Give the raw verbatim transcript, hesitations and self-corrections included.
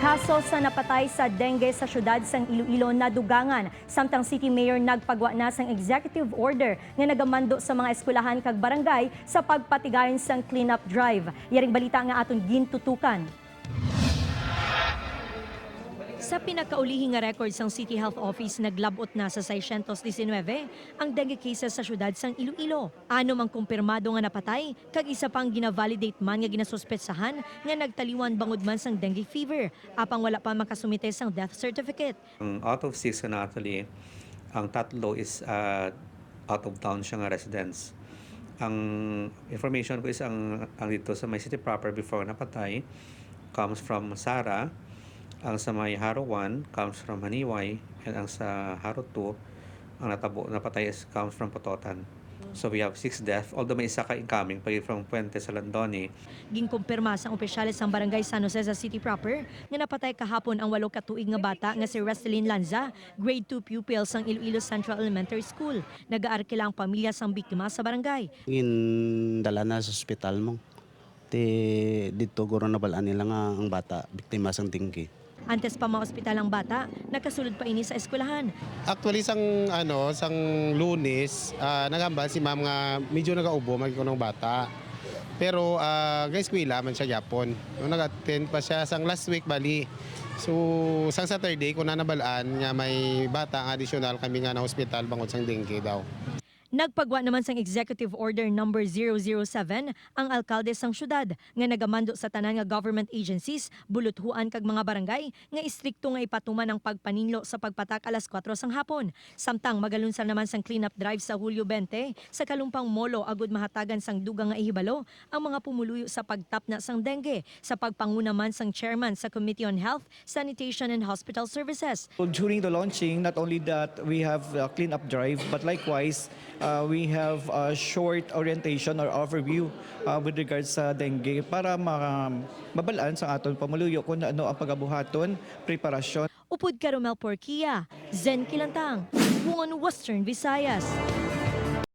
Kaso sa napatay sa dengue sa siyudad sang Iloilo nadugangan, samtang City Mayor nagpagwa na sang executive order nga nagamando sa mga eskwelahan kag barangay sa pagpatigayon sang cleanup drive. Yaring balita nga aton gintutukan. Sa pinakaulihi nga record sang City Health Office, naglab-ot na sa seiscientos diecinueve ang dengue cases sa siyudad sang Iloilo. Anom ang kumpirmado nga napatay, kag isa pa ang gina-validate man nga ginasuspetsahan nga nagtaliwan bangod man sang dengue fever, apang wala pa makasumite sang death certificate. Ang out of six nga na-atuli, ang tatlo is, ah, out of town siya nga residents. Ang information ko is ang, ang dito sa may city proper before napatay comes from Sara, ang sa may Haro one comes from Haniway, and ang sa Haro two, ang natabo, napatay is comes from Pototan. So we have six death, although may isa ka incoming pa from Puente sa Landoni. Ginkumpirma sang opisyales sang Barangay San Jose sa City proper nga napatay kahapon ang walo ka tuig nga bata nga si Restelin Lanza, grade two pupil sang Iloilo Central Elementary School. Nagaarkila ang pamilya sang biktima sa barangay. Gindala na sa ospital mo. Ti dito guro nabal-an nila nga ang bata biktima sang dengue. Antes pa maospital ang bata, nakasulod pa ini sa eskwelahan. Actually, sang ano, sang Lunes, ah, nagambal si ma'am nga medyo nagaubo man kuno ang bata. Pero ah, ga-eskwela man siya gyapon. No, nag-attend pa siya sang last week bali. So, sang Saturday ko na nabal-an nga may bata nga additional kami nga na-hospital bangod sang dengue daw. Nagpagwa naman sang Executive Order Number zero zero seven ang alkalde sang syudad nga nagamando sa tanan nga government agencies, buluthuan kag mga barangay nga istrikto nga ipatuman ang pagpaninlo sa pagpatak alas kuwatro sang hapon. Samtang magalunsad naman sang cleanup drive sa Hulyo twenty sa Kalumpang Molo agud mahatagan sang dugang nga ihibalo ang mga pumuluyo sa pagtapna sang dengue, sa pagpanguna man sang chairman sa Committee on Health, Sanitation and Hospital Services. So during the launching, not only that we have a cleanup drive, but likewise, uh, we have a short orientation or overview uh, with regards sa dengue para ma mabalaan sa aton pamuluyo kung ano ang pagabuhaton, preparasyon. Upod kay Romel Porquia, Zen Kilantang, One Western Visayas.